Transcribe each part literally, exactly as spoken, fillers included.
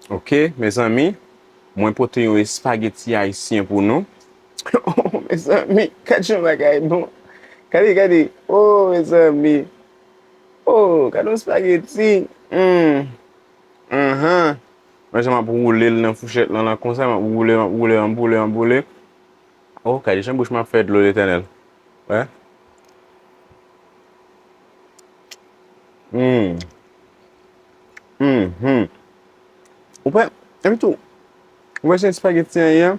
Ok, mezanmi, mwen pote yon espageti ayisyen pou nou. Oh, mezanmi, gade yon bagay bon. Gade, gade. Oh, mezanmi. Oh, gade yon espageti. Hmm. Anhan. Mwen jan m ap woule l nan fouchèt lan, lan konsa, m ap woule, m ap woule, m ap woule, m ap woule. Oh, gade jan bouch mwen ap fè dlo, Letènèl. Wè. Hmm. Hmm, hmm. Ou wè, epi tou, ou wè jan espageti an ye a?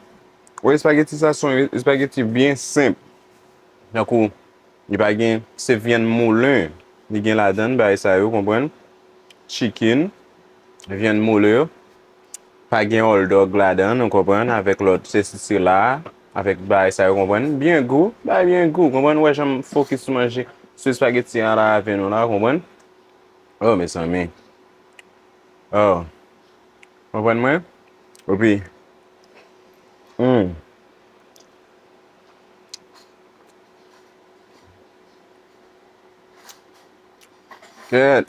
Ou wè espageti sa se yon espageti byen senp. Tankou, li pa gen, se vyann moulen. Li gen ladan l, bagay sa yo, konprann? Chicken, vyann moulen. Pa gen hot dog ladan l, ou konprann? Avèk lòt, sesi sela, avèk bagay sa yo, konprann? Byen gou, bagay byen gou, konprann? Ou wè jan m fokis sou manje, sou espageti an la avè nou la, konprann? Oh, mezanmi. Oh. Konprann mwen? Epi. Hmm. Kèt.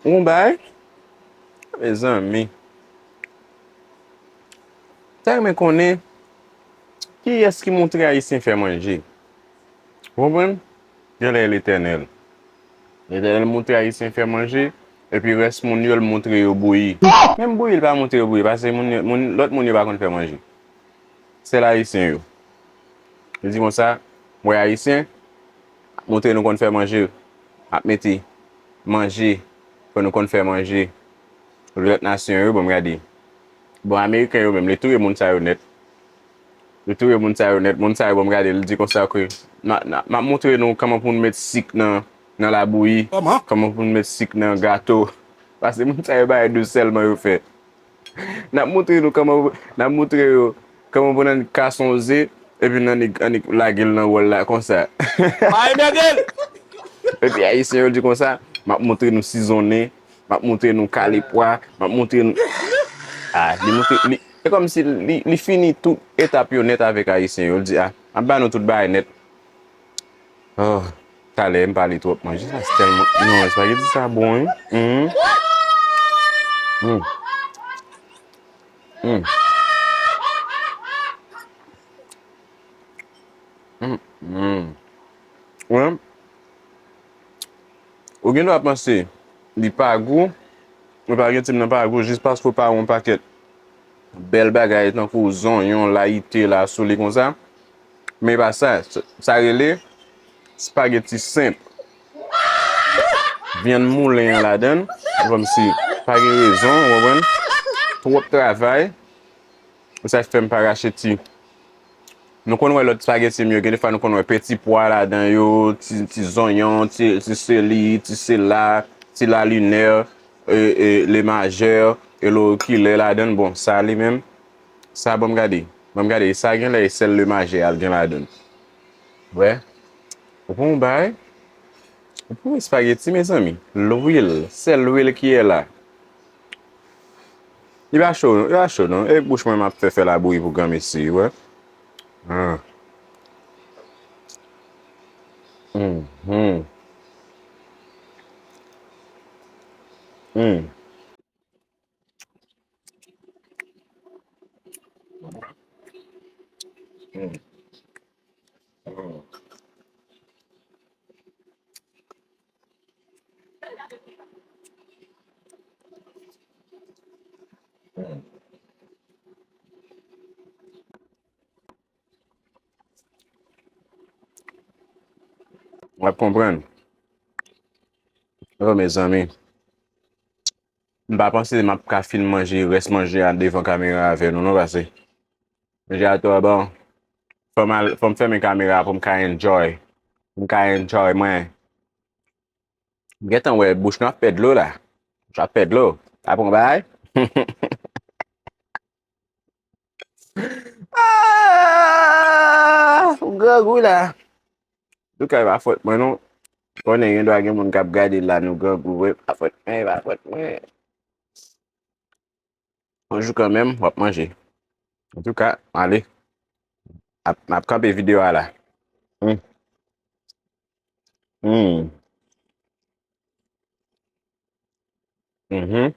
Ou bay? Mezanmi. Ta renmen konnen kiyès ki montre Ayisyen fè manje. Ou konprann? Genlè Letènèl. Letènèl montre Ayisyen fè manje, epi rès moun yo, l montre yo bouyi. Menm bouyi, l pa montre yo bouyi, paske moun, yo- moun, lòt moun yo pa konn fè manje. Sèl Ayisyen yo. Li di konsa, mwen Ayisyen, ap montre nou konn fè manje, ap mete manje, fò nou konn fè manje. Lòt nasyon yo, bon, m gade. Bon, Ameriken yo menm, li touye moun sa yo nèt. Li touye moun sa yo nèt. Moun sa yo, bon, m gade, li di konsa ke, "Na- na- m ap montre nou kòman pou nou met sik nan, nan labouyi, kòman pou nou met sik nan gato." Paske moun sa yo, bagay dous sèlman yo fè. N ap montre nou kòman, n ap montre yo kòman pou n annik kase yon ze, epi n annik, annik lage l nan wòl la konsa. Pa emède l! Epi Ayisyen yo di konsa, "M ap montre nou sizonnen, m ap montre nou kale pwa, m ap montre nou." Ah, li montre, li, e kòmsi li, li fini tout etap yo nèt avèk Ayisyen yo. Li di, "Ah, m ap ba nou tout bagay nèt." Oh, talè, m pale twòp manje. Sa se tèlman. Non, espageti sa bon, wi. Mm. Mm. Mm. Mm, mm. Wè. Ou gen dwa panse li pa gou, ou pa gen tim nan pa gou, jis paske ou pa wè yon pakèt bèl bagay tankou zonyon, layite la sou li konsa. Men e pa sa, sa rele espageti senp. Vyann moulen an ladan l, kòmsi pa gen rezon, ou konprann? Twòp travay. E sa k fè m pa rache ti. Nou konn wè lòt espageti m yo, gen defwa nou konn wè peti pwa ladan yo, ti, ti zonyon, ti, ti seli, ti sela, ti lalinè, e, e, lemajè, e lokilè ladan l. Bon, sa li menm, sa ban m gade. Ban m gade, sa genlè e sèl lemajè a l gen ladan l. Wè. Ou pran yon bagay, ou pran yon espageti, mezanmi. Lwil, sèl lwil ki ye la. Li pa cho, li pa cho non. E bouch mwen m ap fè fè labouyi pou granmesi, wè. Ah. Mm, mm. Mm. Mm. Mm. W ap konprann. Oh, mezanmi. M pa panse m ap ka fin manje rès manje a devan kamera avè nou, non, pase. Manje a twò bon. Fò m al, fò m fèmen kamera pou m ka enjoy. Pou m ka enjoy mwen. M gentan wè bouch nou ap fè dlo la. Bouch ap fè dlo. Sa pran bagay. Ah, ou grangou la. Antouka, e pa fòt mwen non. Konnen gen dwa gen moun k ap gade l la, nou grangou vre. E pa fòt mwen, e pa fòt mwen. Yon jou kanmenm, w ap manje. Antouka, ale. Ap, m ap kanpe videyo a la. Hmm. Hmm. Mhm.